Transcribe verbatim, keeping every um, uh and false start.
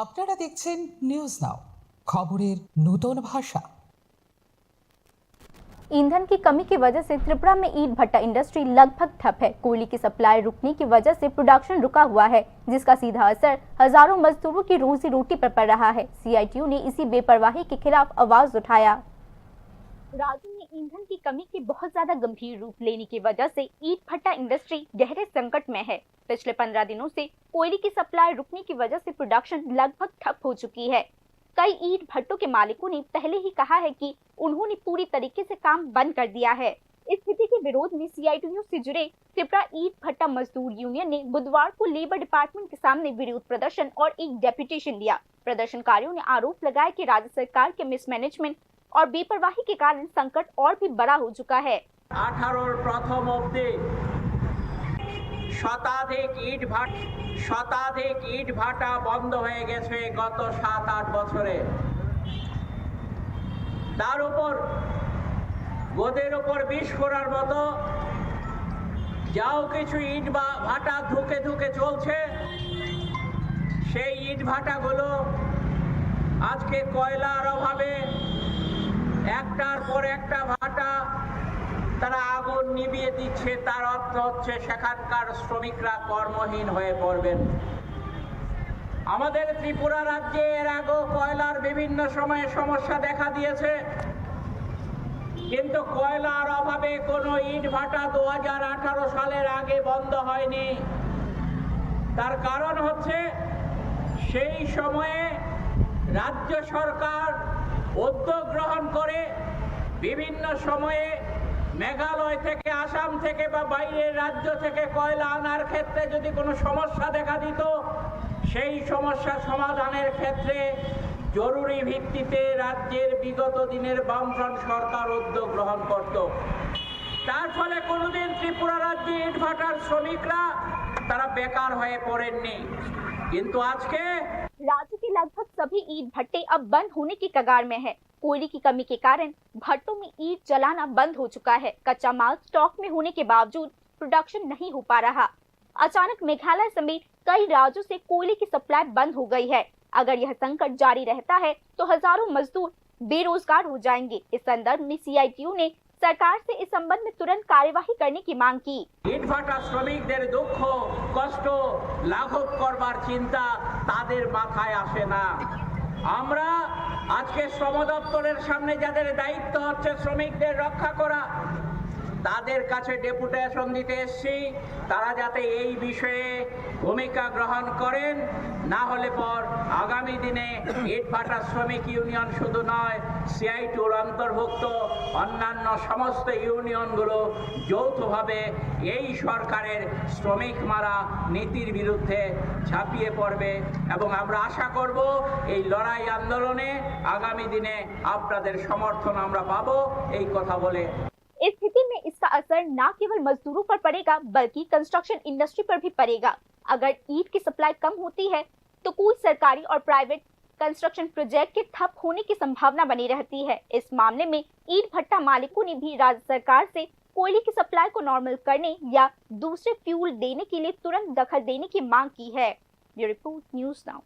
আপনারা দেখছেন news now, খবরের নূতন ভাষা। ईंधन की कमी की वजह से त्रिपुरा में ईंट भट्टा इंडस्ट्री लगभग ठप है। कोयले की सप्लाई रुकने की वजह से प्रोडक्शन रुका हुआ है, जिसका सीधा असर हजारों मजदूरों की रोजी रोटी पर पड़ रहा है। सीआईटीयू ने इसी बेपरवाही के खिलाफ आवाज उठाया। राज्य में ईंधन की कमी के बहुत ज्यादा गंभीर रूप लेने की वजह से ईंट भट्टा इंडस्ट्री गहरे संकट में है। पिछले पन्द्रह दिनों से कोयले की सप्लाई रुकने की वजह से प्रोडक्शन लगभग ठप हो चुकी है। कई ईंट भट्टों के मालिकों ने पहले ही कहा है कि उन्होंने पूरी तरीके से काम बंद कर दिया है। इस स्थिति के विरोध में सीआईटीयू से जुड़े त्रिपुरा ईंट भट्टा मजदूर यूनियन ने बुधवार को लेबर डिपार्टमेंट के सामने विरोध प्रदर्शन और एक डेपुटेशन दिया। प्रदर्शनकारियों ने आरोप लगाया कि राज्य सरकार के मिसमैनेजमेंट और बेपरवाही के कारण संकट और भी बड़ा हो चुका है। আঠারোর প্রথম অবধি শতাধিক ইট ভাট শতাধিক ইট ভাটা বন্ধ হয়ে গেছে গত সাত আট বছরে। তার উপর গদের উপর বিষ ফোড়ার মতো যাও কিছু ইট বা ভাটা ধুকে ধুকে চলছে। সেই ইট ভাটাগুলো আজকে কয়লার অভাবে একটার পর একটা ভাটা তারা আগুন নিভিয়ে দিচ্ছে। তার অর্থ হচ্ছে সেখানকার শ্রমিকরা কর্মহীন হয়ে পড়বেন। আমাদের ত্রিপুরা রাজ্যে এর আগেও কয়লার বিভিন্ন সময়ে সমস্যা দেখা দিয়েছে, কিন্তু কয়লার অভাবে কোনো ইটভাটা দু হাজার আঠারো সালের আগে বন্ধ হয়নি। তার কারণ হচ্ছে সেই সময়ে রাজ্য সরকার উদ্যোগ গ্রহণ করে বিভিন্ন সময়ে মেঘালয় থেকে, আসাম থেকে বা বাইরের রাজ্য থেকে কয়লা আনার ক্ষেত্রে যদি কোনো সমস্যা দেখা দিত, সেই সমস্যা সমাধানের ক্ষেত্রে জরুরি ভিত্তিতে রাজ্যের বিগত দিনের বামফ্রন্ট সরকার উদ্যোগ গ্রহণ করত। তার ফলে কোনোদিন ত্রিপুরা রাজ্যে ইটভাটার শ্রমিকরা তারা বেকার হয়ে পড়েননি, কিন্তু আজকে राज्य के लगभग सभी ईंट भट्टे अब बंद होने की कगार में है। कोयले की कमी के कारण भट्टों में ईंट जलाना बंद हो चुका है। कच्चा माल स्टॉक में होने के बावजूद प्रोडक्शन नहीं हो पा रहा। अचानक मेघालय समेत कई राज्यों से कोयले की सप्लाई बंद हो गई है। अगर यह संकट जारी रहता है तो हजारों मजदूर बेरोजगार हो जाएंगे। इस संदर्भ में सीआईटीयू ने सरकार से इस संबंध में तुरंत कार्यवाही करने की मांग की। ইটভাটা শ্রমিকদের দুঃখ কষ্ট লাঘব করবার চিন্তা তাদের মাথায় আসে না। আমরা আজকে শ্রম দপ্তরের সামনে যাদের দায়িত্ব হচ্ছে শ্রমিকদের রক্ষা করা, তাদের কাছে ডেপুটেশন দিতে এসছি, তারা যাতে এই বিষয়ে ভূমিকা গ্রহণ করেন, না হলে পর আগামী দিনে ইটভাটা শ্রমিক ইউনিয়ন শুধু নয়, সিআইটিউর অন্তর্ভুক্ত অন্যান্য সমস্ত ইউনিয়নগুলো যৌথভাবে এই সরকারের শ্রমিক মারা নীতির বিরুদ্ধে ঝাঁপিয়ে পড়বে এবং আমরা আশা করব এই লড়াই আন্দোলনে আগামী দিনে আপনাদের সমর্থন আমরা পাবো। এই কথা বলে इस स्थिति में इसका असर न केवल मजदूरों पर पड़ेगा, बल्कि कंस्ट्रक्शन इंडस्ट्री पर भी पड़ेगा। अगर ईंट की सप्लाई कम होती है, तो कोई सरकारी और प्राइवेट कंस्ट्रक्शन प्रोजेक्ट के ठप होने की संभावना बनी रहती है। इस मामले में ईंट भट्टा मालिकों ने भी राज्य सरकार से कोयले की सप्लाई को नॉर्मल करने या दूसरे फ्यूल देने के लिए तुरंत दखल देने की मांग की है। Bureau report, news now.